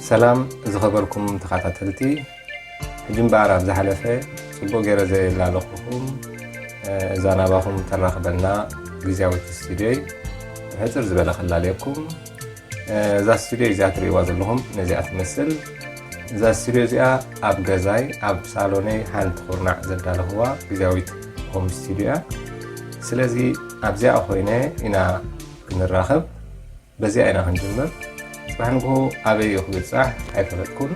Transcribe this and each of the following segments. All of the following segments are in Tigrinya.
ሰላም ዝኸበርኩም ተኸታተልቲ፣ ሕጂ እምበኣር ኣብ ዝሓለፈ ጽቡቕ ገይረ ዘየላለኹኹም፣ እ፣ እዛ ናባኹም ተራኽበና ግዝያዊት ስቱድዮይ ሕጽር ዝበለ ክላለየኩም። እ፣ እዛ ስቱድዮ እዚኣ ትርእይዋ ዘለኹም ነዚኣ ትመስል። እዛ ስቱድዮ እዚኣ ኣብ ገዛይ፣ ኣብ ሳሎነይ ሓንቲ ኩርናዕ ዘዳለኽዋ ግዝያዊት ሆም ስቱድዮ እያ። ስለዚ ኣብዚኣ ኮይነ ኢና ክንራኸብ። በዚኣ ኢና ክንጅምር። ጽባሕ ንግሆ ኣበይ እዩ ክብጻሕ ኣይፈለጥኩን፣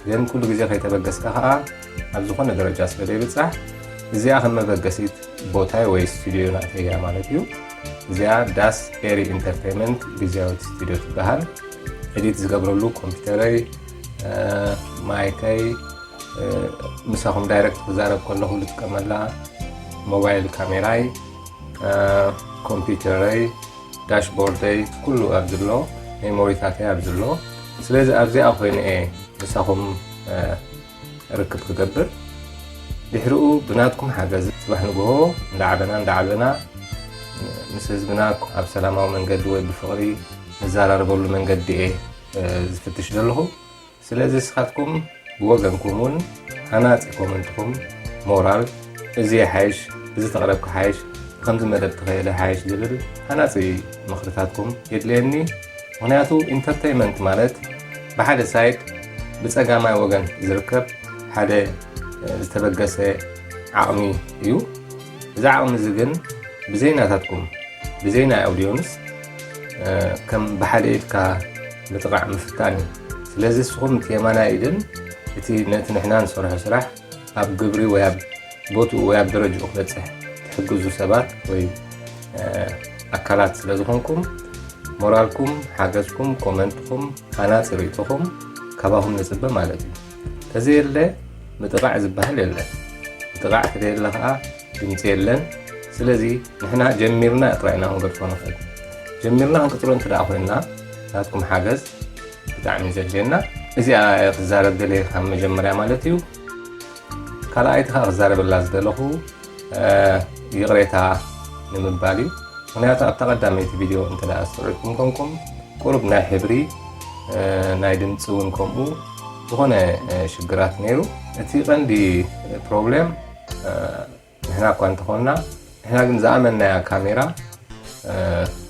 ግን ኩሉ ግዜ ከይተበገስካ ከኣ ኣብ ዝኾነ ደረጃ ስለ ዘይብጻሕ፣ እዚኣ ከም መበገሲት ቦታይ ወይ ስቱድዮ ናተይ እያ ማለት እዩ። እዚኣ ዳስ ኤሪ ኢንተርቴይንመንት ግዝያዊት ስቱድዮ ትበሃል። ኤዲት ዝገብረሉ ኮምፒውተረይ፣ እ፣ ማይከይ፣ እ፣ ምሳኹም ዳይረክት ክዛረብ ከለኹ ዝጥቀመላ ሞባይል ካሜራይ፣ እ፣ ኮምፒውተረይ፣ ዳሽቦርደይ፣ ኩሉ ኣብዚ ኣሎ፣ ሜሞሪታተይ ኣብዚ ኣሎ። ስለዚ ኣብዚኣ ኮይነ እየ ምሳኹም፣ እ፣ ርክብ ክገብር። ድሕሪኡ ብናትኩም ሓገዝ ጽባሕ ንግሆ እንዳዓበና እንዳዓበና ምስ ህዝብና ኣብ ሰላማዊ መንገዲ ወይ ብፍቕሪ ንዘራረበሉ መንገዲ እየ፣ እ፣ ዝፍትሽ ዘለኹ። ስለዚ ንስኻትኩም ብወገንኩም እውን ሃናጺ ኮመንትኹም፣ ሞራል፣ እዚ ይሓይሽ፣ እዚ ተቕረብ ክሓይሽ፣ ብኸምዚ መደብ ተኸየደ ሓይሽ ዝብል ሃናጺ ምኽርታትኩም የድልየኒ። ምኽንያቱ ኢንተርቴይንመንት ማለት ብሓደ ሳይድ ብጸጋማይ ወገን ዝርከብ ሓደ፣ እ፣ ዝተበገሰ ዓቕሚ እዩ። እዚ ዓቕሚ እዚ ግን ብዘይ ናታትኩም፣ ብዘይ ናይ ኣውዲዮንስ፣ እ፣ ከም ብሓደ ኢድካ ምጥቓዕ ምፍታን እዩ። ስለዚ ንስኹም እቲ የማናይ ኢድን እቲ ነቲ ንሕና ንሰርሖ ስራሕ ኣብ ግብሪ ወይ ኣብ ቦትኡ ወይ ኣብ ደረጅኡ ክበጽሕ ትሕግዙ ሰባት ወይ፣ እ፣ ኣካላት ስለ ዝኾንኩም፣ ሞራልኩም፣ ሓገዝኩም፣ ኮመንትኩም፣ ሃናጺ ርእይቶኹም ካባኹም ንጽበ ማለት እዩ። ተዘየለ ምጥቓዕ ዝበሃል የለን። ምጥቓዕ ተዘየለ ኸኣ ድምጺ የለን። ስለዚ ንሕና ጀሚርና ጥራይ ኢና ክንገድፎ ንኽእል። ጀሚርና ክንቅጽሎ እንተ ደኣ ኮይንና ናትኩም ሓገዝ ብጣዕሚ እዩ ዘድልየና። እዚኣ ክዛረብ ደልየ ካብ መጀመርያ ማለት እዩ። ካልኣይቲ ኸኣ ክዛረበላ ዝደለኹ፣ እ፣ ይቕሬታ ንምባል እዩ። ምኽንያቱ ኣብታ ቀዳመይቲ ቪድዮ እንተ ደኣ ኣስተውዒልኩም ኮንኩም ቁሩብ ናይ ሕብሪ፣ እ፣ ናይ ድምጺ እውን ከምኡ ዝኾነ፣ እ፣ ሽግራት ነይሩ። እቲ ቀንዲ ፕሮብሌም፣ እ፣ ንሕና እኳ እንተኾንና፣ ንሕና ግን ዝኣመንናያ ካሜራ፣ እ፣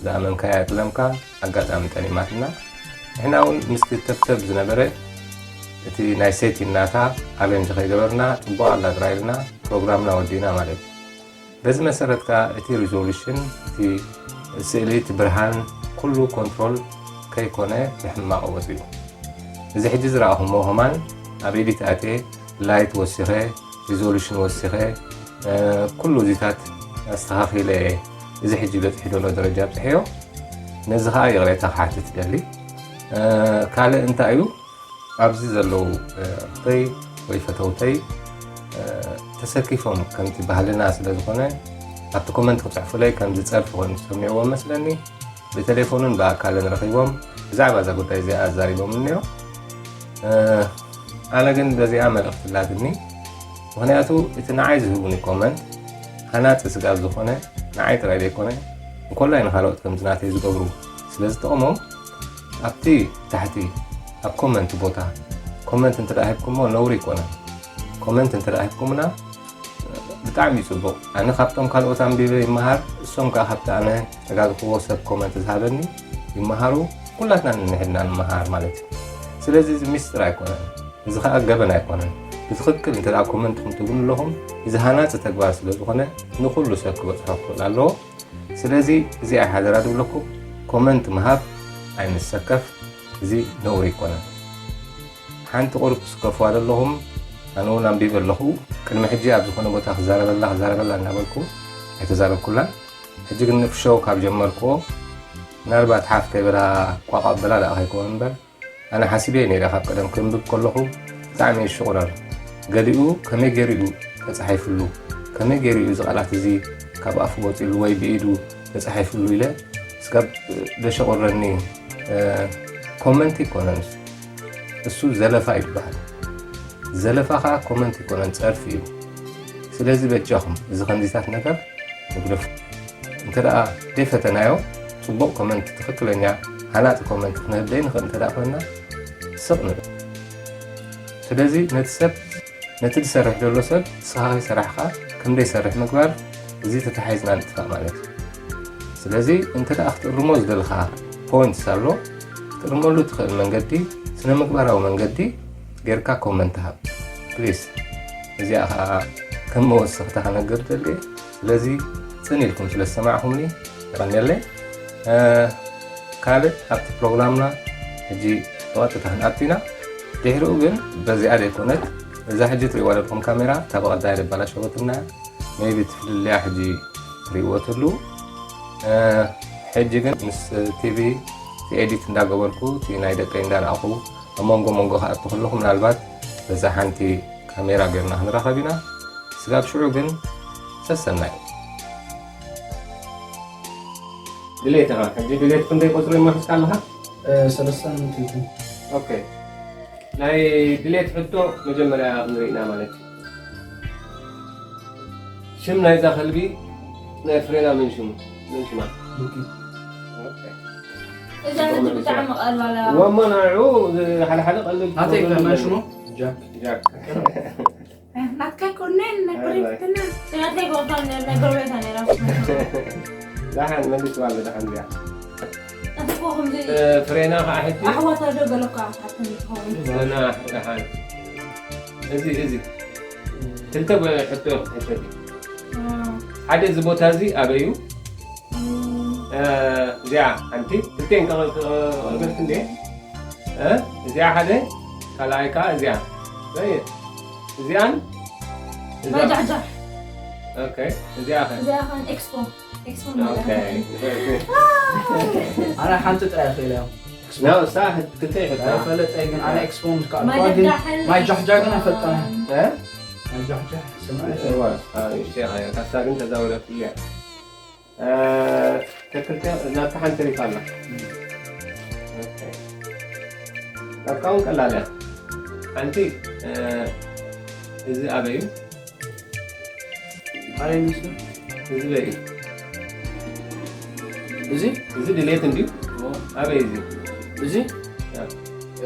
ዝኣመንካያ የጥለምካ፣ ኣጋጣሚ ጠሊማትና። ንሕና እውን ምስቲ ተብተብ ዝነበረ እቲ ናይ ሴቲንግ ናታ ኣሬንጅ ከይገበርና፣ ጽቡቕ ኣላ ጥራይ ኢልና ፕሮግራምና ወዲእና ማለት እዩ። በዚ መሰረት ከኣ እቲ ሪዞሉሽን፣ እቲ ስእሊ፣ እቲ ብርሃን፣ ኩሉ ኮንትሮል ከይኮነ ብሕማቕ ወጺኡ። እዚ ሕጂ ዝረኣኹሞ ከማን ኣብ ኤዲት ኣትየ ላይት ወሲኸ፣ ሪዞሉሽን ወሲኸ፣ እ፣ ኩሉ እዚታት ኣስተኻኺለ እየ። እዚ ሕጂ በጺሑ ዘሎ ደረጃ ኣብጽሐዮ። ነዚ ኸኣ ይቕሬታ ክሓትት እደሊ። እ፣ ካልእ እንታይ እዩ? ኣብዚ ዘለዉ፣ እ፣ ኣኽተይ ወይ ፈተውተይ፣ እ፣ ተሰኪፎም ከምቲ ባህልና ስለ ዝኾነ ኣብቲ ኮመንት ክጽሕፉለይ ከምዚ ጸርፊ ኮይኑ ዝሰሚዕዎም መስለኒ። ብቴሌፎንን ብኣካልን ረኺቦም ብዛዕባ እዛ ጉዳይ እዚኣ ኣዛሪቦምኒ ነይሮም። እ፣ ኣነ ግን በዚኣ መልእኽቲ ኣላትኒ። ምኽንያቱ እቲ ንዓይ ዝህቡኒ ኮመንት ሃናጺ ስጋብ ዝኾነ ንዓይ ጥራይ ዘይኮነ፣ እንኮላይ ንኻልኦት ከምዚ ናተይ ዝገብሩ ስለ ዝጠቕሞም፣ ኣብቲ ታሕቲ ኣብ ኮመንት ቦታ ኮመንት እንተ ደኣ ሂብኩሞ ነውሪ ኣይኮነን። ኮመንት እንተ ደኣ ሂብኩምና ብጣዕሚ እዩ ጽቡቕ። ኣነ ካብቶም ካልኦት ኣንቢበ ይመሃር፣ እሶም ከኣ ካብቲ ኣነ ተጋግኽዎ ሰብ ኮመንት ዝሃበኒ ይመሃሩ። ኩላትና ንንሕድና ንመሃር ማለት እዩ። ስለዚ እዚ ሚስጥር ኣይኮነን፣ እዚ ኸኣ ገበን ኣይኮነን። ብትኽክል እንተ ደኣ ኮመንትኹም ትብሉ ኣለኹም፣ እዚ ሃናጺ ተግባር ስለ ዝኾነ ንኹሉ ሰብ ክበጽሖ ክኽእል ኣለዎ። ስለዚ እዚኣ ሓደራ ድብለኩም፣ ኮመንት ምሃብ ኣይንሰከፍ፣ እዚ ነውሪ ኣይኮነን። ሓንቲ ቁሩብ ትስከፍዋ ዘለኹም፣ ኣነ እውን ኣንቢበ ኣለኹ። ቅድሚ ሕጂ ኣብ ዝኾነ ቦታ ክዛረበላ፣ ክዛረበላ እናበልኩ ኣይተዛረብኩላን። ሕጂ ግን ንፍሸው ካብ ጀመርክዎ፣ ምናልባት ሓፍ ከይበላ ቋቋ በላ ደኣ ከይከውን እምበር፣ ኣነ ሓሲበ ነይረ ካብ ቀደም ክንብብ ከለኹ ብጣዕሚ እየ ዝሽቑረር። ገሊኡ ከመይ ገይሩ እዩ ተጻሒፍሉ፣ ከመይ ገይሩ እዩ እዚ ቃላት እዚ ካብ ኣፉ ወጺሉ ወይ ብኢዱ ተጻሒፍሉ ኢለ ስጋብ ዘሸቑረኒ፣ እ፣ ኮመንት ኣይኮነን፣ እሱ ዘለፋ ይበሃል። ዘለፋ ኸኣ ኮመንት ኣይኮነን፣ ጸርፊ እዩ። ስለዚ በጃኹም እዚ ከምዚታት ነገር ንግደፎ። እንተ ደኣ ዘይፈተናዮ፣ ጽቡቕ ኮመንት፣ ትኽክለኛ ሃናጺ ኮመንት ክንህብ ዘይንኽእል እንተ ደኣ ኮይንና፣ ስቕ ንብል። ስለዚ ነቲ ሰብ ነቲ ዝሰርሕ ዘሎ ሰብ ንስኻ ከይሰራሕካ ከም ዘይሰርሕ ምግባር፣ እዚ ተተሓሒዝና ንጥፋእ ማለት እዩ። ስለዚ እንተ ደኣ ክትእርሞ ዝደለኻ ፖይንትስ ኣሎ፣ ክትእርመሉ ትኽእል መንገዲ፣ ስነ ምግባራዊ መንገዲ ጌርካ ኮመንት ሃብ ፕሊስ። እዚኣ ኸዓ ከም መወሰኽታ ክነግር ደሊ። ስለዚ ጽን ኢልኩም ስለ ዝሰማዕኹምኒ የቐንየለይ። ካልእ ኣብቲ ፕሮግራምና ሕጂ ብቐጥታ ክንኣቱ ኢና። ድሕሪኡ ግን በዚኣ ዘይኮነት፣ እዛ ሕጂ ትርእይዋ ዘለኹም ካሜራ እታ ብቐዳይ ዘባላሸወትና፣ ሜይቢ ትፍልልያ ሕጂ ትርእይዎ ትህልዉ። ሕጂ ግን ምስ ቲቪ እቲ ኤዲት እንዳገበርኩ እቲ ናይ ደቀይ እንዳረኣኹ ኣብ መንጎ መንጎ ክኣቱ ከለኹ ምናልባት በዛ ሓንቲ ካሜራ ጌርና ክንራኸብ ኢና። ስጋብ ሽዑ ግን ሰሰናይ። ድሌትኻ ሕጂ ድሌት ክንደይ ቁጽሪ እሞ ሒዝካ ኣለኻ? ሰለስተን ክልተን። ኦኬ፣ ናይ ድሌት ሕቶ መጀመርያ ክንርኢ ኢና ማለት እዩ። ሽም ናይዛ ከልቢ ናይ ፍሬና መን ሽሙ? መን ሽማ? ኦኬ። እዛ ሕጂ ብጣዕሚ ቀላል እያ። ወሞ ንዕኡ ሓደ ሓደ ቀልል ናተይ ከ መን ሽሙ? ጃክ። ጃክ። ናትካ ኣይኮነን፣ ናይ ኮሌጅ ትና። ናተይ ጎብታ ናይ ጎረቤታ ነይራ። ደሓን መሊስዋ ኣሎ፣ ደሓን እዚኣ። ናትኮ ከምዚ ፍሬና ከዓ ሕጂ ኣሕዋታ ዶ ገለኳ ሓተን ትኸውን። ፍሬና ደሓን። እዚ፣ እዚ። ክልተ ጎ-፣ ሕቶ፣ ሕቶ። ሓደ፣ እዚ ቦታ እዚ ኣበይ እዩ? እዚኣ ሓንቲ ክልቴን ክቕበልክ እንዴ? እዚኣ ሓደ፣ ካልኣይ ከዓ እዚኣ። እዚኣን እዛ ማጃሕጃሕ። ኦኬ፣ እዚኣ ኸ? እዚኣ ኸን ኤክስፖ። ኤክስፖ ኦኬ። ማጃሕጃሕ። ኣነ ሓንቲ ጥራይ እኽእል እያ። ኖ፣ እሳ ክልተ ይፈታ። ኣይፈለጠ ግን ኣነ ኤክስፖ ምስ ከኣልኩ ግን ማጃሕጃሕ ማይ ጃሕጃሕ ግን ኣይፈልጦን። እ? ማይ ጃሕጃሕ ስምዐ። እዋ፣ እሺ፣ ካሳ ግን ተዛውረትልያ። ተክልተ ናብታ ሓንቲ ሪፋ ኣላ። ኦኬ። ናትካ እውን ቀላል እያ። ሓንቲ፣ እ፣ እዚ ኣበይ እዩ? ኣበይ ምስሉ? እዚ በይ እዩ? እዚ? እዚ ድሌት እንድዩ። ኦ። ኣበይ እዚ? እዚ? ያ።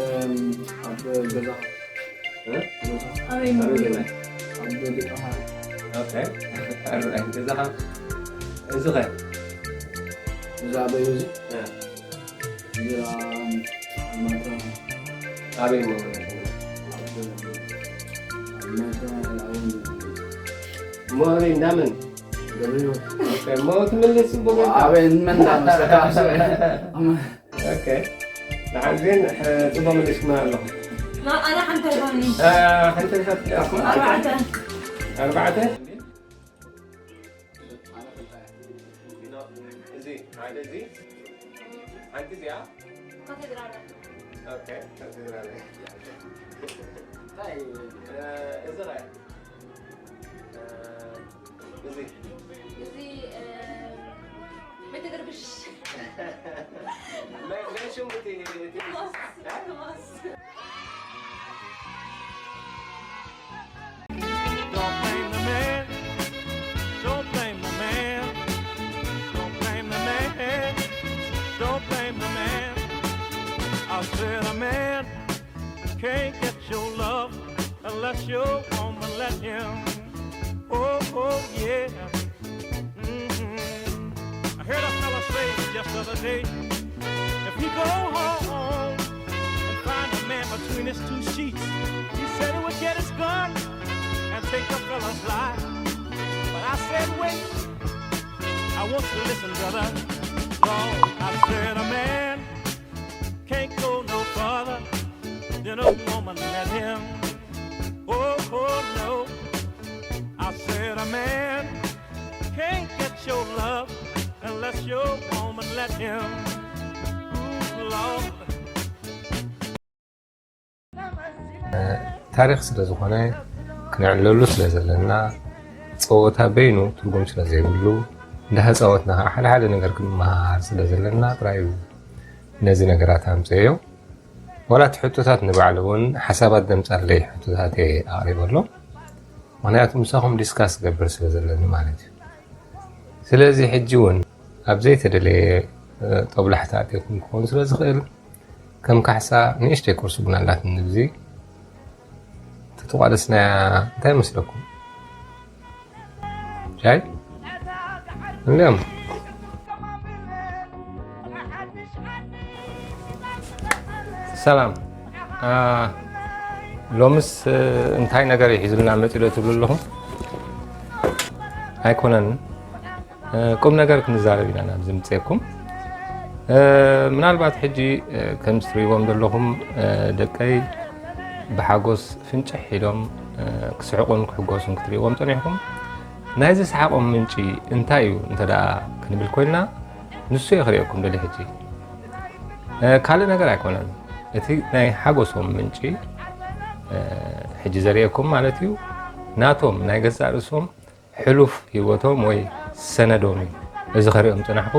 እም፣ ኣብ ገዛ። እ? ኣበይ ኣበይ ምግቢ? ገዛ? ኣብ ደቂ መሓር። ኦኬ። ኣርባዕተ ገዛኻ። እዚ ኸ? እዚ ኣበይ እዚ? እ። እዚ ኣብ፣ ኣብ ማይታ። ኣበይ ሞ? ኣብ፣ ኣብ ማይታ፣ ኣብ ሞሪ እንዳምን? ገብርዮ። ኦኬ፣ ሞ ትምልስ ጽቡቅ ጌርካ። ኣበይ መን እንዳመሰለካ? ኦኬ። ደሓን ግን፣ እ፣ ጽቡቅ መሊስኩማ ኣለኹም። ና፣ ኣነ ሓንቲ ኣይኮነን። እ፣ ሓንቲ ሓንቲ ኣርባዕተ። ኣርባዕተ? እዚ፣ ሓደ እዚ፣ ሓንቲ እዚኣ። ካቴድራል። ኦኬ፣ ካቴድራል። እንታይ? እ፣ እዚ ኸ? እ፣ እዚ። እዚ፣ እ፣ ቤተ ገርግሽ። መ-፣ መን ሽሙ እቲ፣ እቲ ቶማስ፣ እ? ቶማስ። Don't blame the man. Don't blame the man. Don't blame the man. Don't blame the man. I said a man can't get your love unless your woman let him. Oh, oh, yeah. Mm-hmm. I heard a fella say just the other day, if he go home and find a man between his two sheets, he said he would get his gun and take the fella's life. But I said, wait, I want you to listen, brother. Lord, I said a man can't go no further than a woman let him. Oh, oh, no. I said a man can't get your love unless your woman let him. Ooh, Lord. ታሪኽ ስለ ዝኾነ፣ ክነዕልለሉ ስለ ዘለና፣ ጸወታ በይኑ ትርጉም ስለ ዘይብሉ፣ እንዳተጻወትና ከዓ ሓደ ሓደ ነገር ክንመሃር ስለ ዘለና ጥራይ እዩ ነዚ ነገራት ኣምጽኤዮ። ዋላ እቲ ሕቶታት ንባዕሉ እውን ሓሳባት ዘምጻለይ ሕቶታት እየ ኣቕሪበሎም። ምኽንያቱ ምሳኹም ዲስካስ ክገብር ስለ ዘለኒ ማለት እዩ። ስለዚ ሕጂ እውን ኣብ ዘይተደለየ፣ እ፣ ጦብላሕታ ኣትየኩም ክኸውን ስለ ዝኽእል፣ ከም ካሕሳ ንእሽተይ ኩርሲ ቡን ኣላትኒ። ብዚ ተተቋደስናያ እንታይ ይመስለኩም? ሻይ እንድዮም። ሰላም። ሎምስ እንታይ ነገር እዩ ሒዙልና መፂኡ ዶ ትብሉ ኣለኹም? ኣይኮነን። ቁም ነገር ክንዛረብ ኢና ናብዚ ምፅኤኩም። ምናልባት ሕጂ ከም ትሪእዎም ዘለኹም ደቀይ ብሓጎስ ፍንጭሕ ኢሎም ክስሕቁን ክሕጎሱን ክትሪእዎም ፀኒሕኩም። ናይዚ ሰሓቆም ምንጪ እንታይ እዩ እንተ ደኣ ክንብል ኮይንና፣ ንሱ እየ ክርእየኩም ደሊ። ሕጂ ካልእ ነገር ኣይኮነን። እቲ ናይ ሓጎሶም ምንጪ ሕጂ ዘርእየኩም ማለት እዩ፣ ናቶም ናይ ገዛእ ርእሶም ሕሉፍ ህይወቶም ወይ ሰነዶም እዩ። እዚ ከርእዮም ጽናሕኩ።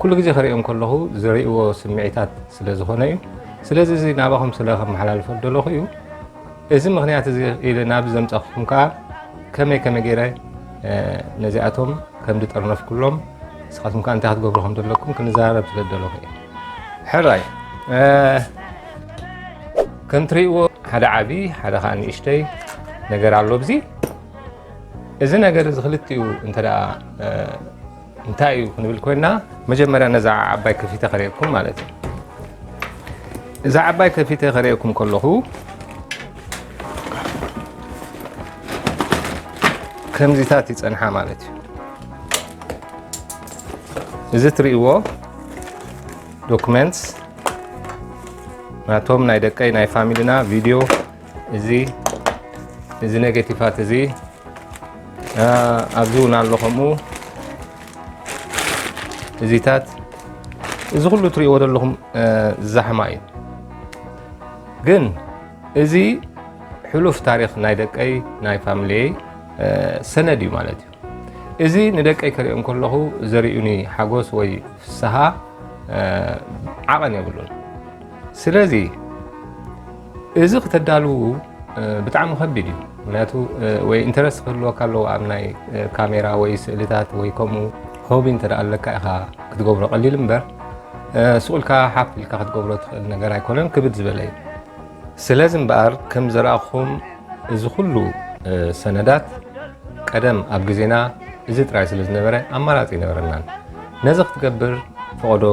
ኩሉ ግዜ ከርእዮም ከለኹ ዝርእይዎ ስምዒታት ስለ ዝኾነ እዩ። ስለዚ እዚ ናባኹም ስለ ከመሓላልፎ ደለኹ እዩ። እዚ ምኽንያት እዚ ኢለ ናብ ዘምጻኹም ከኣ ከመይ ከመይ ገይረ ነዚኣቶም ከም ዝጠርነፍኩሎም ንስኻትኩም ከኣ እንታይ ክትገብሩ ከም ዘለኩም ክንዘራረብ ስለ ደለኹ እዩ። ሕራይ ከም ትርእይዎ ሓደ ዓቢ ሓደ ከኣ ንእሽተይ ነገር ኣሎ ኣብዚ። እዚ ነገር እዚ ክልቲኡ እንተ ደኣ እንታይ እዩ ክንብል ኮይና፣ መጀመርያ ነዛ ዓባይ ከፊተ ከርእየኩም ማለት እዩ። እዛ ዓባይ ከፊተ ከርእየኩም ከለኹ ከምዚታት ይጸንሓ ማለት እዩ። እዚ ትርእይዎ ዶክመንትስ ናቶም ናይ ደቀይ ናይ ፋሚሊና ቪድዮ፣ እዚ እዚ ኔጌቲፋት እዚ ኣብዚ እውን ኣሎ። ከምኡ እዚታት እዚ ኩሉ ትርእይዎ ዘለኹም ዛሕማ እዩ። ግን እዚ ሕሉፍ ታሪኽ ናይ ደቀይ ናይ ፋሚሊየይ ሰነድ እዩ ማለት እዩ። እዚ ንደቀይ ከርእዮም ከለኹ ዘርእዩኒ ሓጎስ ወይ ፍስሃ ዓቐን የብሉን። ስለዚ እዚ ክተዳልዉ ብጣዕሚ ከቢድ እዩ። ምክንያቱ ወይ ኢንተረስት ክህልወካ ኣለዎ ኣብ ናይ ካሜራ ወይ ስእልታት ወይ ከምኡ ሆቢ እንተ ደኣ ኣለካ ኢኻ ክትገብሮ ቀሊል እምበር፣ ስቕ ኢልካ ሓፍ ኢልካ ክትገብሮ ትኽእል ነገር ኣይኮነን፣ ክብድ ዝበለ እዩ። ስለዚ እምበኣር ከም ዘርኣኹም እዚ ኩሉ ሰነዳት ቀደም ኣብ ግዜና እዚ ጥራይ ስለ ዝነበረ ኣማራጺ ኣይነበረናን። ነዚ ክትገብር ፈቐዶ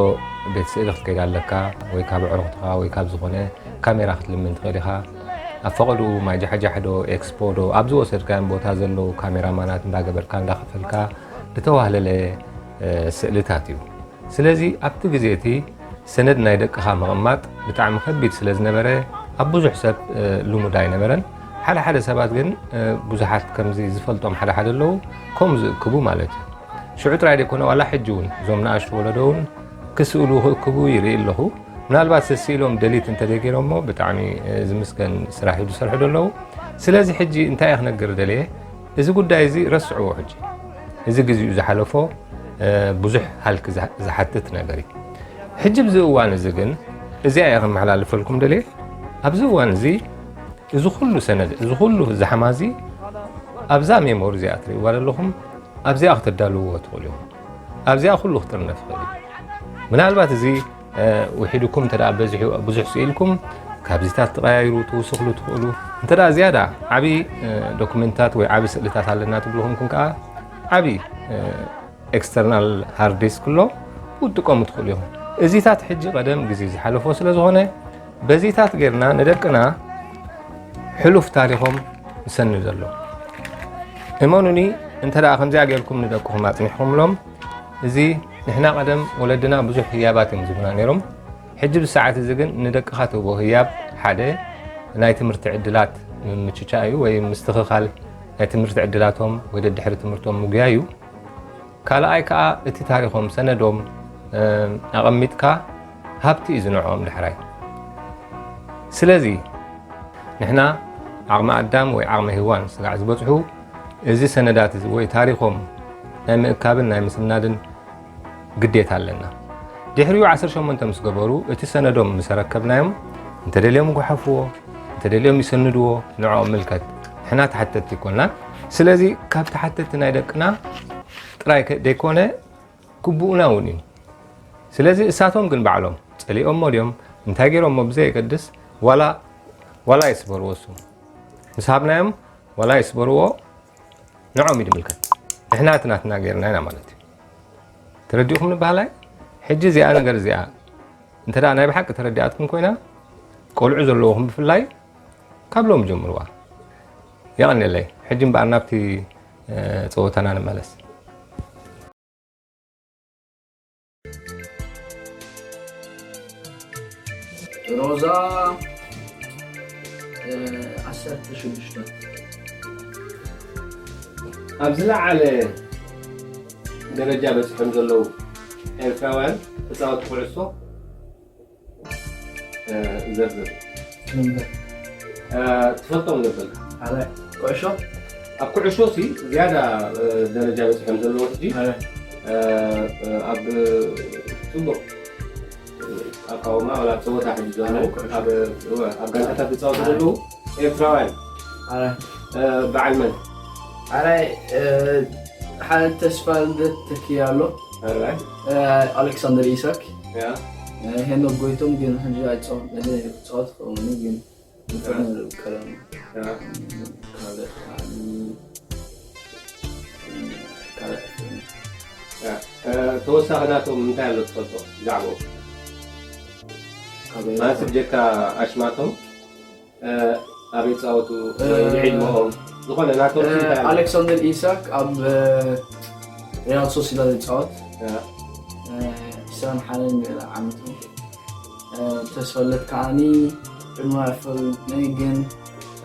ቤት ስእሊ ክትከይድ ኣለካ፣ ወይ ካብ ኣዕሩኽትኻ ወይ ካብ ዝኾነ ካሜራ ክትልምን ትኽእል ኢኻ። ኣብ ፈቐድኡ ማይ ጃሕጃሕ ዶ ኤክስፖ ዶ ኣብ ዝወሰድካዮም ቦታ ዘለዉ ካሜራማናት እንዳገበርካ እንዳኸፈልካ ዝተዋህለለ ስእልታት እዩ። ስለዚ ኣብቲ ግዜ እቲ ሰነድ ናይ ደቅኻ ምቕማጥ ብጣዕሚ ከቢድ ስለ ዝነበረ ኣብ ብዙሕ ሰብ ልሙድ ኣይነበረን። ሓደ ሓደ ሰባት ግን ብዙሓት ከምዚ ዝፈልጦም ሓደ ሓደ ኣለዉ ከምኡ ዝእክቡ ማለት እዩ። ሽዑ ጥራይ ደይኮነ ዋላ ሕጂ እውን እዞም ንኣሽቱ ወለዶ እውን ክስእሉ ክእክቡ ይርኢ ኣለኹ። ምናልባት ስኢሎም ደሊት እንተደይገይሮሞ ብጣዕሚ ዝምስገን ስራሕ እዩ ዝሰርሑ ዘለዉ። ስለዚ ሕጂ እንታይ እየ ክነግር ደልየ፣ እዚ ጉዳይ እዚ ረስዕዎ። ሕጂ እዚ ግዜኡ ዝሓለፎ ብዙሕ ሃልኪ ዝሓትት ነገር እዩ። ሕጂ ብዚ እዋን እዚ ግን እዚኣ እየ ከመሓላልፈልኩም ደልየ። ኣብዚ እዋን እዚ እዚ ኩሉ ሰነድ እዚ ኩሉ ዛሕማ እዚ ኣብዛ ሜሞሪ እዚኣ ትርእይዋ ዘለኹም ኣብዚኣ ክተዳልውዎ ትኽእሉ ኢኹም። ኣብዚኣ ኩሉ ክጥርነፍ ይኽእል እዩ። ምናልባት እዚ ውሒድኩም እንተ ደኣ በዚሑ ብዙሕ ስኢልኩም ካብዚታት ትቐያይሩ ትውስኽሉ ትኽእሉ። እንተ ደኣ ዝያዳ ዓቢ ዶክመንታት ወይ ዓቢ ስእልታት ኣለና ትብሉ ኮንኩም ከኣ ዓቢ ኤክስተርናል ሃርድ ዲስክ ኣሎ፣ ክትጥቀሙ ትኽእሉ ኢኹም። እዚታት ሕጂ ቀደም ግዜ ዝሓለፎ ስለ ዝኾነ በዚታት ጌርና ንደቅና ሕሉፍ ታሪኾም ንሰንድ ኣሎ። እመኑኒ፣ እንተ ደኣ ከምዚኣ ጌርኩም ንደቅኹም ኣጽኒሕኩምሎም፣ እዚ ንሕና ቀደም ወለድና ብዙሕ ህያባት እዮም ዝህቡና ነይሮም። ሕጂ ብሰዓት እዚ ግን ንደቅኻ ትህቦ ህያብ ሓደ ናይ ትምህርቲ ዕድላት ምምችቻእ እዩ፣ ወይ ምስትኽኻል ናይ ትምህርቲ ዕድላቶም ወይ ደድሕሪ ትምህርቶም ምጉያይ እዩ። ካልኣይ ከኣ እቲ ታሪኾም ሰነዶም ኣቐሚጥካ ሃብቲ እዩ ዝንዕኦም ዳሕራይ። ስለዚ ንሕና ዓቕሚ ኣዳም ወይ ዓቕሚ ሄዋን ስጋዕ ዝበጽሑ እዚ ሰነዳት እዚ ወይ ታሪኾም ናይ ምእካብን ናይ ምስናድን ግዴታ ኣለና። ድሕሪኡ ዓሰርተ ሸሞንተ ምስ ገበሩ እቲ ሰነዶም ምስ ኣረከብናዮም እንተደልዮም ይጉሓፍዎ፣ እንተደልዮም ይሰንድዎ ንዕኦም ምልከት። ንሕና ተሓተትቲ ኣይኮናን። ስለዚ ካብ ተሓተትቲ ናይ ደቅና ጥራይ ከ-፣ ደይኮነ ግቡእና እውን እዩ። ስለዚ እሳቶም ግን ባዕሎም ጸሊኦሞ ድዮም እንታይ ገይሮሞ ብዘየገድስ ዋላ ዋላ ይስበርዎ እሱ ምስ ሃብናዮም ዋላ ይስበርዎ ንዖም እዩ ድምልከት ንሕና እቲ ናትና ገይርና ኢና ማለት እዩ ተረዲእኹም ንበሃላይ ሕጂ እዚኣ ነገር እዚኣ እንተ ደኣ ናይ ብሓቂ ተረዲኣትኩም ኮይና ቆልዑ ዘለውኹም ብፍላይ ካብ ሎም ጀምርዋ የቐንየለይ ሕጂ እምበኣር ናብቲ ጸወታና ንመለስ ሮዛ ዓሰርተ ሽዱሽተ ኣብ ዝለዓለ ደረጃ በፂሖም ዘለዉ ኤርትራውያን ተፃወቲ ኩዕሶ ዘርዝር ትፈልጦም ነበርካ ኩዕሾ ኣብ ኩዕሾ ሲ ዝያዳ ደረጃ በፂሖም ዘለዉ ሕጂ ኣብ ፅቡቅ ኣቃውማ ወላ ፀወታ ሕጂ ዘለዉ ኣብ ጋንታታት ዝፃወቱ ዘለዉ ኤርትራውያን በዓል መን ኣራይ ሓደ ተስፋ ልደት ተኪ ኣሎ ኣሌክሳንደር ኢሳክ ሄኖክ ጎይቶም ግን ሕጂ ኣይፃወት ክፃወት ክኸውን ግን ተወሳኺ ናቶም እንታይ ኣሎ ትፈልጦ ብዛዕባኡ ማለት ብጀካ ኣሽማቶም ኣበይ ፃወቱ ወይ ዕድመኦም ዝኾነ ናቶም እንታይ ኣሎ ኣሌክሳንደር ኢሳክ ኣብ ሪያል ሶሲዳድ ይፃወት ዒስራን ሓደን ገለ ዓመቱ ተስፈለት ከዓኒ ዕድመ ኣይፈልጥን ግን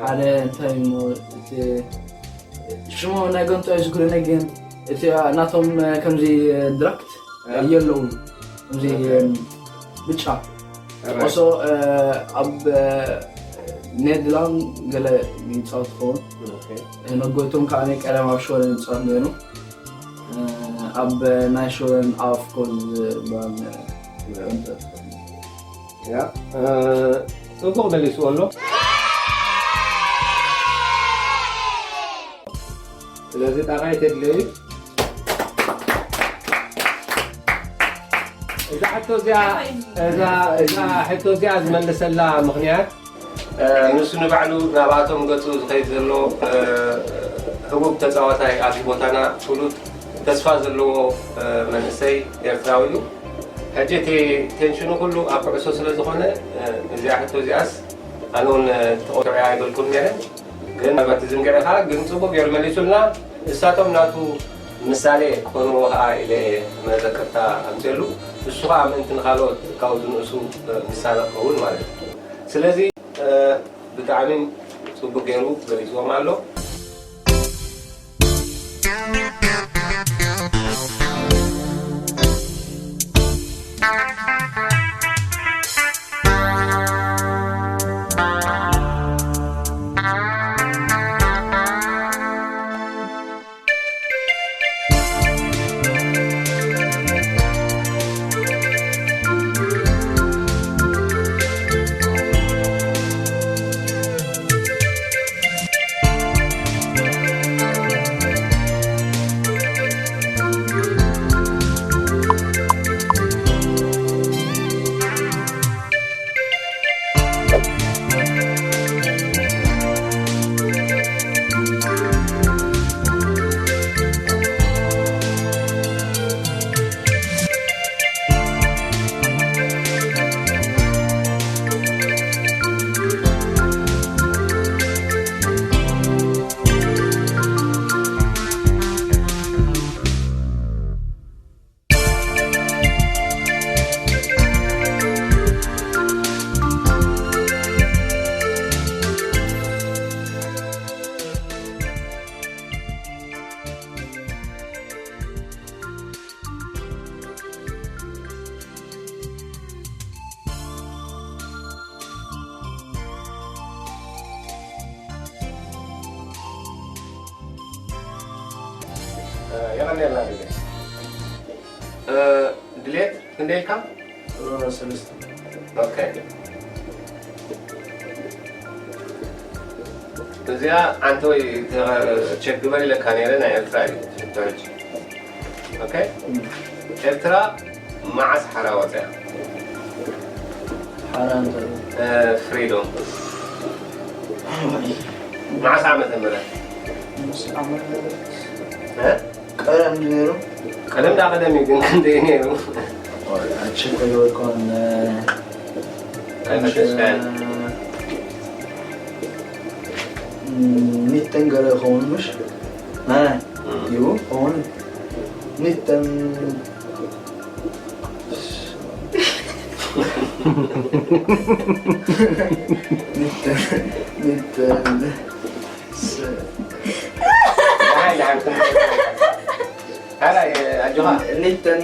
ሓደ እንታይ እሞ እቲ ሽሙ ናይ ገንጦ እዩ ዝጉርነ ግን እቲ ናቶም ከምዚ ድራክት የለውን ከምዚ ብጫ ኦሶ ኣብ ኔድላንድ ገለ ይፃወት ትኸውን መጎይቶም ከዓ ናይ ቀደም ኣብ ሸወደን ይፃወት ነይሩ ኣብ ናይ ሸወደን ኣፍኮል ዝበሃል ፅቡቅ መሊስዎ ኣሎ ስለዚ ጣቃይ ተድልዩ እዛ ሕቶ እዚኣ እዛ እዛ ሕቶ እዚኣ ዝመልሰላ ምኽንያት ንሱ ንባዕሉ ናብኣቶም ገፁ ዝኸይድ ዘሎ ህቡብ ተፃዋታይ ኣብዚ ቦታና ፍሉጥ ተስፋ ዘለዎ መንእሰይ ኤርትራዊ እዩ። ሕጂ እቲ ቴንሽኑ ኩሉ ኣብ ኩዕሶ ስለ ዝኾነ እዚኣ ሕቶ እዚኣስ ኣነ እውን ተቆጥዑ ኣይበልኩን ነይረ። ግን ምናልባት ትዝንግዐ ከዓ ግን ፅቡቅ ገይሩ መሊሱልና። እሳቶም ናቱ ምሳሌ ክኾንዎ ከዓ ኢለ መዘከርታ ኣምፅሉ። እሱ ከዓ ምእንቲ ንካልኦት ካብኡ ዝንእሱ ምሳሌ ክኸውን ማለት እዩ። ስለዚ ብጣዕሚ ፅቡቅ ገይሩ ገሊፅዎም ኣሎ። የቐንየልና ድሌት ድሌት ክንደይ ኢልካ? ሰለስተ ኦኬ እዚኣ ዓንተ ወይ ቸክ ግበር ኢለካ ነይረ ናይ ኤርትራ እዩ ሕጂ ኦኬ ኤርትራ መዓስ ሓራ ወፅያ ኣራንተ ፍሪዶም። መዓስ ዓመተ ምህረት? ምስ ዓመት እ? ቀደም ነይሩ። ቀደም ዳ ቀደም እዩ፣ ግን ክንደይ ነይሩ? ኣቸኮይ ወይኮን ኣይፈተሽካን? ኒተን ገለ ይኸውን ምሽ ናይ እዩ ኸውን ኒተን ኒተን ኒተን ኣጆኻ። ኒተን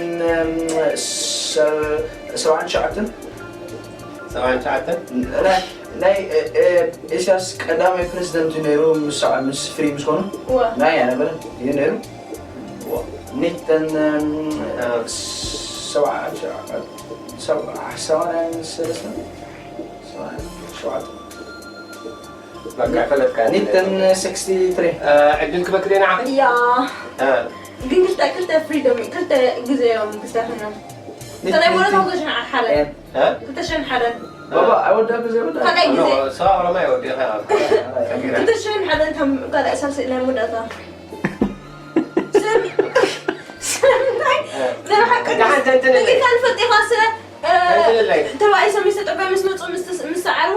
ሰብዓን ሸዓትን ሰብዓን ሸዓተን ናይ ኢሳያስ ቀዳማይ ፕሬዚደንት እዩ ነይሩ ምስ ምስ ፍሪ ምስ ኮኑ እወ። ናይ ኣነበረ እዩ ነይሩ ኒተን ሰብዓን ሰለስተ ሸውዓተ በቃ ፈለጥካ። ኒተን ስክስቲ ትሪ ዕድል ክበክር እየ ንዓኺ። ያ እ፣ ግን ክልተ ክልተ ፍሪዶም እዩ ክልተ ግዜ እዮም ክልተ ኮይኖም። እንታይ ማለት ነው? ክልተ ሽሕን ሓደን እ? ክልተ ሽሕን ሓደን ባባ ኣይወዳብ ዘይወዳ ካልኣይ ግዜ ሰባ ኦሮማይ ወዲኻ። ክልተ ሽሕን ሓደን ከም ካልኣይ ሳልሲ ናይ መወዳእታ ስም ስምታይ ናይ ሓቂ ደሓን ተንትንለይ። ንጌታ ንፈልጥ ኢኻ ስለ እ፣ ተንትንለይ። ተባኢሶም ዝተጠበ ምስ መፁ ምስ ምስ ሰዓሩ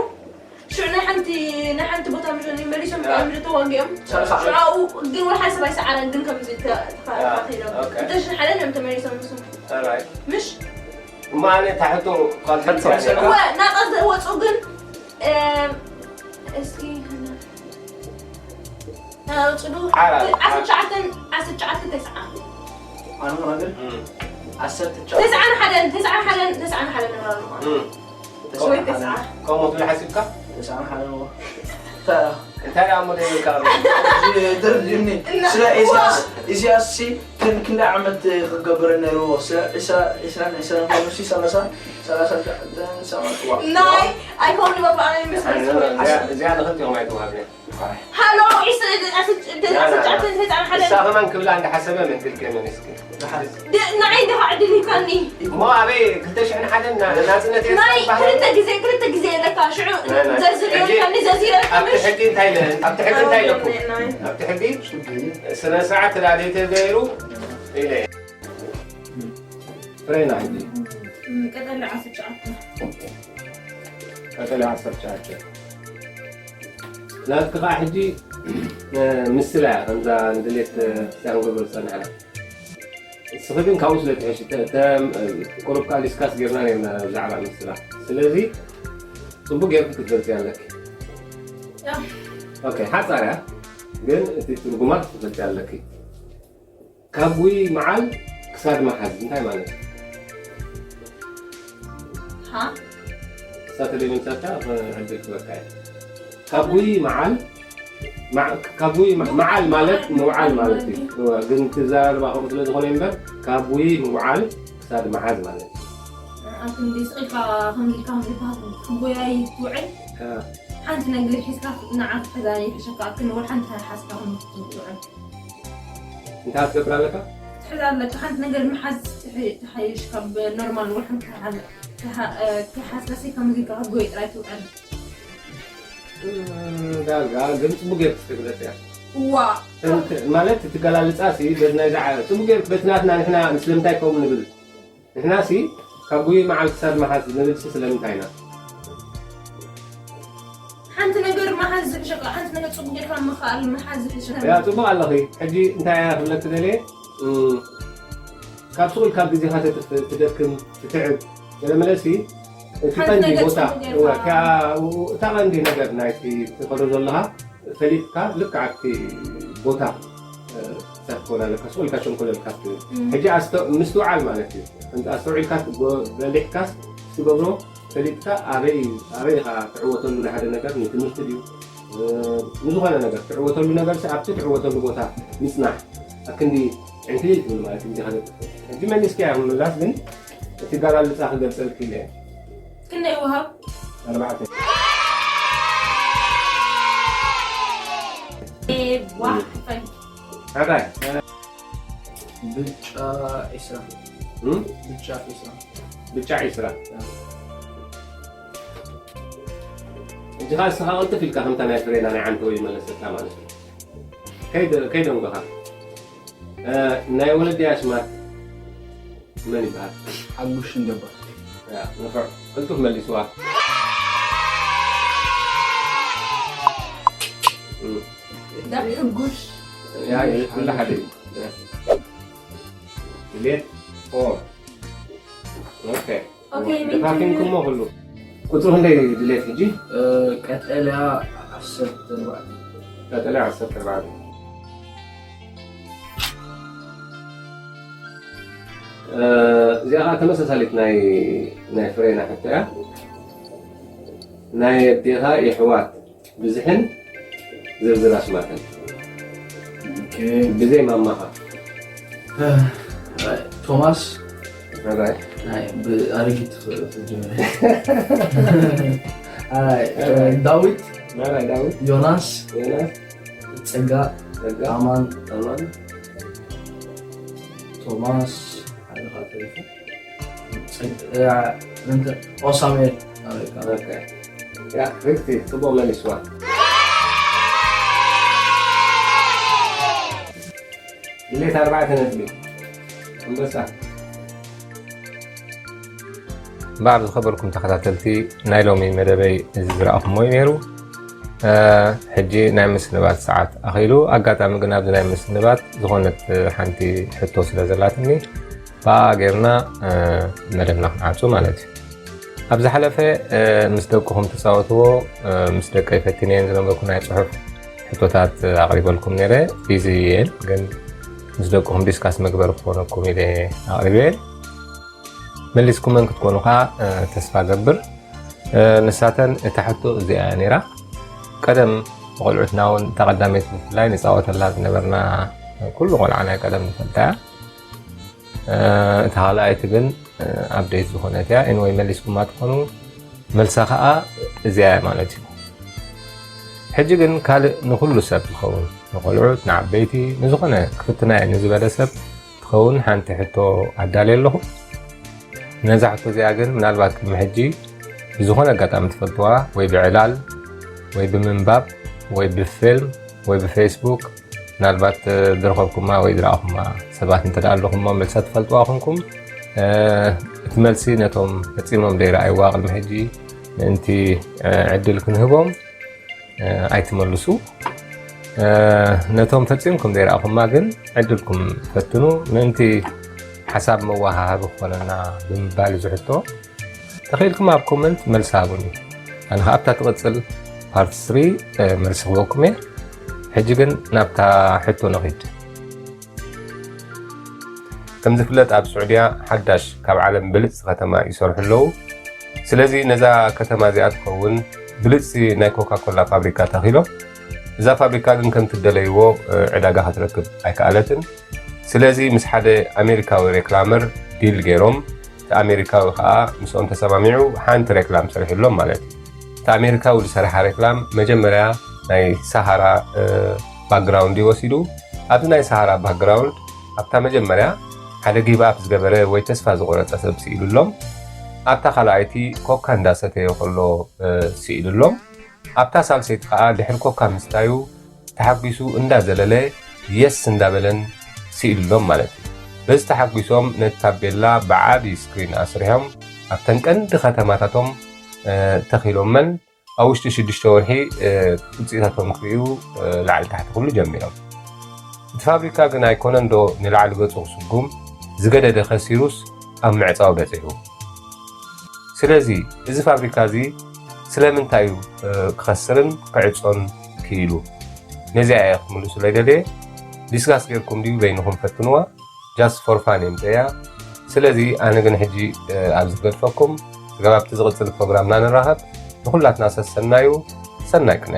ሽዑ ናይ ሓንቲ ናይ ሓንቲ ቦታ ምሽ መሊሶም ያ። ምሽ ተዋጊኦም ሰላሳ ዓመት። ሽዑ ግን ወላ ሓደ ሰብ ኣይሰዓረን ግን ከምዚ ተ- ተኻ- ያ፣ ተኻኺሎም ኦኬ። ክልተ ሽሕን ሓደን እዮም ተመሊሶም ንሱ ኦራይት። ምሽ እሞ ኣነ ታሕቱ ካልሲ ሕቶ ይሰራ። ወ ናጻ ዝወፁ ግን እም፣ እስኪ ኣውፅዱ ሓራ- ዓሰርተ ትሽዓተ ዓሰርተ ትሽዓተ ተስዓ ኣነ ሆና ግን እም፣ ዓሰርተ ተስዓን ሓደን ተስዓን ሓደን ተስዓን ሓደን ንብራ ኣለኹ እም። ወይ ተስዓ ከምኡ ትብል ሓሲብካ? ተስዓን ሓደን እዎ እንታይ ደኣ እሞ ዘይብልካ? ደርጅኒ ስለ ኢሳያስ ኢሳያስ ሲ ክን- ክንደይ ዓመት ክገብረ ነይርዎ ስለ ዒስራ ዒስራን ዒስራን ኮይኑ ሲ ሰላሳ ሰላሳ ሰማን ዋ ናይ ኣይኮን በባ ኣነ ምስ እዚኣ እዚኣ ንኽልቲኦም ኣይተዋህብን። ሃሎ ዒስራ ዓሰርተ ትሽዓተ ተስዓን ሓደን እሳ ከማን ክብላ እንዳሓሰበ መንግል ከመን እስኪ። ንዓይ እንዲኻ ዕድል ሂብካኒ እሞ ኣበይ ክልተ ሽሕን ሓደን ና- ናጽነት ኤርትራ ናይ ይበሃል። ክልተ ግዜ ክልተ ግዜ ኣለካ ሽዑ ናይ- ናይ- ዘርዝር ሕጂ የልካኒ ዘርዚረ ኣብቲ ሕጊ እንታይ ኢለ ኣብቲ ሕጊ እንታይ ኢለኩም? ናይ ኣብቲ ሕጊ ስነ ስርዓት ተዳልዩ ተገይሩ ኢለ ፍሬና ሕጂ ቀጠልያ ዓሰርተ ትሽዓተ ቀጠልያ ዓሰርተ ትሽዓተ ናትኪ ከዓ ሕጂ ምስላ እያ ከምዛ ንድሌት ስቲያን ጎበር ዝፀናሕና እስኺ ግን ካብኡ ስለ ትሕሽ ቁሩብ ከዓ ዲስካስ ጌርና ነርና ብዛዕባ ምስላ ስለዚ ፅቡቅ ጌርኪ ክትገልፂ ኣለኪ ሓፃር እያ ግን እቲ ትርጉማ ክትፈልጢ ኣለኪ ካብ ጉይ መዓል ክሳድ መሓዝ እንታይ ማለት እዩ? ሃ? ክሳተ ደይ ምንሳታ ዕድል ክበካ እዩ። ካብ ጉይ መዓል መዓ- ካብ ጉይ መ- መዓል ማለት ምውዓል ማለት እዩ። እወ፣ ግን እቲ ዘራርባ ከምኡ ስለ ዝኾነ እምበር ካብ ጉይ ምውዓል ክሳድ መሓዝ ማለት እዩ። ኣብ ክንዲ ስቕ ኢልካ ከምዚ ኢልካ ከምዚ ኢልካ ክትጎያይ ትውዕል እ፣ ሓንቲ ነገር ሒዝካ ንዓ ክትሕዛ ይሕሸካ ኣብ ክንወል ሓንቲ ሓዝካ ክትውዕል እንታይ ክትገብር ኣለካ? ትሕዛ ኣለካ ሓንቲ ነገር ምሓዝ ትሕ- ትሓይሽ ካብ ኖርማል ወርሒ ክትሓዝ ትሓ- እ፣ ትሓዝካሲ ከምዚ ኢልካ ክትጎይ ጥራይ ትውዕል እም፣ ዳርጋ ግን ፅቡቅ ጌርክ ትግለፅ እያ። ዋ እንት- ማለት እቲ ገላልፃ ሲ በቲ ናይ ዝዓ- ፅቡቅ ጌርክ በቲ ናትና ንሕና ስለምንታይ ከምኡ ንብል ንሕና ሲ ካብ ጉይ መዓል ክሳድ መሓዝ ንብል ሲ ስለምንታይ ኢና? ሓንቲ ነገር መሓዝ ዝሕሸካ ሓንቲ ነገር ፅቡቅ ጌርካ ምኽኣል መሓዝ ዝሕሸካ ያ ፅቡቅ ኣለኺ ሕጂ እንታይ እያ ክብለኪ ደልየ እም፣ ካብ ስቁል ካብ ግዜኻ ተጥፍእ ትደክም ትትዕብ ገለ መለሲ እቲ ሓንቲ ቀንዲ ነገር ቦታ ፅቡቅ ጌርካ። እወ፣ እታ- እታ ቀንዲ ነገር ናይቲ ትኸዶ ዘለኻ ፈሊጥካ ልክዓቲ ቦታ ተኮላለካ ስቁልካ ሸንኮለልካ ትብል እም። ሕጂ ኣስተ- ምስትውዓል ማለት እዩ እንተ ኣስተውዒልካ ትጎ- በሊሕካስ ትገብሮ ፈሊጥካ ኣበይ ኣበይ ኢኻ ትዕወተሉ ንሓደ ነገር ንትምህርቲ ድዩ እ፣ ንዝኾነ ነገር ትዕወተሉ ነገር ሲ ኣብቲ ትዕወተሉ ቦታ ምፅናሕ ኣክንዲ ዕንክሊል ትብል ማለት እዩ ግዜኻ ዘጥፍእ ሕጂ መሊስካ እያ ምላስ ግን እቲ ጋላልፃ ክገልፀልክ ኢለ እየ ክንደይ ወሃብ ኣርባዕተ ዋህ ሓራይ ብጫ ዒስራ እም? ብጫ ዒስራ ብጫ ዒስራ ያ። ኢኻ እስኻ ቅልጥፍ ኢልካ ከምታ ናይ ፍሬና ናይ ዓንተ ወይ መለሰካ ማለት እዩ። ከይደ-፣ ከይደንጎኻ። እ፣ ናይ ወለዲ ኣስማት መን ይበሃል? ሓጉሽ እንደባ። ያ፣ ንፉዕ። ቅልጡፍ መሊስዋ። እም። ዳር ሕጉሽ። ያ፣ ኩሉ ሓደ እዩ። ድሌት ፎር። ኦኬ። ኦኬ፣ ደፋፊንኩሞ ኩሉ። ቁጽሪ ክንደይ ድሌት ሕጂ? እ፣ ቀጠልያ ዓሰርተ ኣርባዕተ። ቀጠልያ ዓሰርተ ኣርባዕተ። እ፣ እዚኣ ኸዓ ተመሳሳሊት ናይ፣ ናይ ፍሬና ሕቶ እያ። ናይ ኣዴኻ የሕዋት ብዝሕን ዝርዝር ኣስማተን። ኦኬ። ብዘይ ማማኻ። እ፣ ቶማስ። ኣራይ። ናይ ብኣረጊት ፍ-፣ ፍጅምር። ኣራይ፣ ኣራይ። ዳዊት። ኣራይ፣ ዳዊት። ዮናስ። ዮናስ። ጸጋ። ጸጋ። ኣማን። ኣማን። ቶማስ። ሓደ ኻዓ ተሪፉ። ጸግ-፣ ያ፣ እንተ-፣ ኦ፣ ሳሙኤል። ኣበቃ። ኦኬ። ያ፣ ሪክቲ፣ ጽቡቕ መሊስዋ። ድሌት ኣርባዕተ ነጥቢ። ኣንበሳ። እምበኣር ዝኸበርኩም ተኸታተልቲ፣ ናይ ሎሚ መደበይ እዚ ዝረኣኹምዎ እዩ ነይሩ። እ፣ ሕጂ ናይ ምስንባት ሰዓት ኣኺሉ። ኣጋጣሚ ግን ኣብዚ ናይ ምስንባት ዝኾነት ሓንቲ ሕቶ ስለ ዘላትኒ፣ ብኣ ጌርና፣ እ፣ መደብና ክንዓጹ ማለት እዩ። ኣብ ዝሓለፈ፣ እ፣ ምስ ደቅኹም ትጻወትዎ፣ እ፣ ምስ ደቀይ ፈቲነየን ዝነበርኩ ናይ ጽሑፍ ሕቶታት ኣቕሪበልኩም ነይረ። ቢዚ እየን፣ ግን ምስ ደቅኹም ዲስካስ መግበሪ ክኾነኩም ኢለ ኣቕሪበየን። መሊስኩመን ክትኮኑ ከኣ፣ እ፣ ተስፋ ገብር። እ፣ ንሳተን እታ ሕቶ እዚኣ እያ ነይራ። ቀደም ቆልዑትና እውን እታ ቀዳመይቲ ብፍላይ ንጻወተላ ዝነበርና፣ ኩሉ ቆልዓ ናይ ቀደም ንፈልጣ እያ። እ፣ እታ ካልኣይቲ ግን፣ እ፣ ኣፕዴት ዝኾነት እያ። ኤንወይ መሊስኩማ ትኾኑ፣ መልሳ ከኣ እዚኣ እያ ማለት እዩ። ሕጂ ግን ካልእ ንኹሉ ሰብ ዝኸውን፣ ንቆልዑት፣ ንዓበይቲ፣ ንዝኾነ ክፍትና እየ ንዝበለ ሰብ ትኸውን ሓንቲ ሕቶ ኣዳልየ ኣለኹ። ነዛ ሕቶ እዚኣ ግን ምናልባት ቅድሚ ሕጂ ብዝኾነ ኣጋጣሚ ትፈልጥዋ፣ ወይ ብዕላል፣ ወይ ብምንባብ፣ ወይ ብፊልም፣ ወይ ብፌስቡክ፣ ምናልባት፣ እ፣ ዝረኸብኩማ ወይ ዝረኣኹማ ሰባት እንተ ደኣ ኣለኹም እሞ መልሳ ትፈልጥዋ ኹንኩም። እ፣ እቲ መልሲ ነቶም ፈጺሞም ዘይረኣይዋ ቅድሚ ሕጂ ምእንቲ፣ እ፣ ዕድል ክንህቦም፣ እ፣ ኣይትመልሱ። እ፣ ነቶም ፈጺምኩም ዘይረኣኹማ ግን ዕድልኩም ፈትኑ። ምእንቲ ሓሳብ መወሃሃቢ ክኾነና ብምባል እዚ ሕቶ፣ ተኽኢልኩም ኣብ ኮመንት መልሲ ሃቡኒ። ኣነ ኸኣ ኣብታ ትቕጽል ፓርት ስሪ፣ እ፣ መልሲ ክህበኩም እየ። ሕጂ ግን ናብታ ሕቶ ንኺድ። ከም ዝፍለጥ ኣብ ስዑድያ ሓዳሽ ካብ ዓለም ብልጽቲ ከተማ ይሰርሑ ኣለዉ። ስለዚ ነዛ ከተማ እዚኣ ትኸውን ብልጽቲ ናይ ኮካ ኮላ ፋብሪካ ተኺሎም። እዛ ፋብሪካ ግን ከምቲ እደለይዎ፣ እ፣ ዕዳጋ ክትረክብ ኣይከኣለትን። ስለዚ ምስ ሓደ ኣሜሪካዊ ሬክላመር ዲል ገይሮም፣ እቲ ኣሜሪካዊ ኸኣ ምስኦም ተሰማሚዑ ሓንቲ ሬክላም ሰሪሑሎም ማለት እዩ። እቲ ኣሜሪካዊ ዝሰርሓ ሬክላም መጀመርያ ናይ ሰሃራ፣ እ፣ ባክግራውንድ እዩ ወሲዱ። ኣብዚ ናይ ሰሃራ ባክግራውንድ ኣብታ መጀመርያ ሓደ ጊቭ ኣፕ ዝገበረ ወይ ተስፋ ዝቆረጸ ሰብ ስኢሉሎም። ኣብታ ካልኣይቲ ኮካ እንዳሰተየ ከሎ፣ እ፣ ስኢሉሎም። ኣብታ ሳልሰይቲ ኸኣ ድሕሪ ኮካ ምስታዩ ተሓጒሱ እንዳዘለለ የስ እንዳበለን ስኢሉሎም ማለት እዩ። በዚ ተሓጒሶም ነቲ ታቤላ ብዓቢ ስክሪን ኣስሪሖም ኣብተን ቀንዲ ከተማታቶም፣ እ፣ ተኺሎመን ኣብ ውሽጢ ሽዱሽተ ወርሒ፣ እ፣ ውጽኢታቶም ክርእዩ፣ እ፣ ላዕሊ ታሕቲ ክብሉ ጀሚሮም። እቲ ፋብሪካ ግን ኣይኮነን ዶ ንላዕሊ ገጹ ክስጉም፣ ዝገደደ ከሲሩስ ኣብ ምዕጻው በጺሑ። ስለዚ እዚ ፋብሪካ እዚ ስለምንታይ እዩ፣ እ፣ ክኸስርን ክዕጾን ክኢሉ? ነዚኣ እየ ክትምልሱለይ ደልየ። ዲስካስ ጌርኩም ድዩ በይንኹም ፈትንዋ። ጃስት ፎር ፋን እየ ምጽእያ። ስለዚ ኣነ ግን ሕጂ፣ እ፣ ኣብዚ ክገድፈኩም። ስጋብ ኣብቲ ዝቕጽል ፕሮግራምና ንራኸብ። ንኹላትና ሰሰናዩ። ሰናይ ቅነ።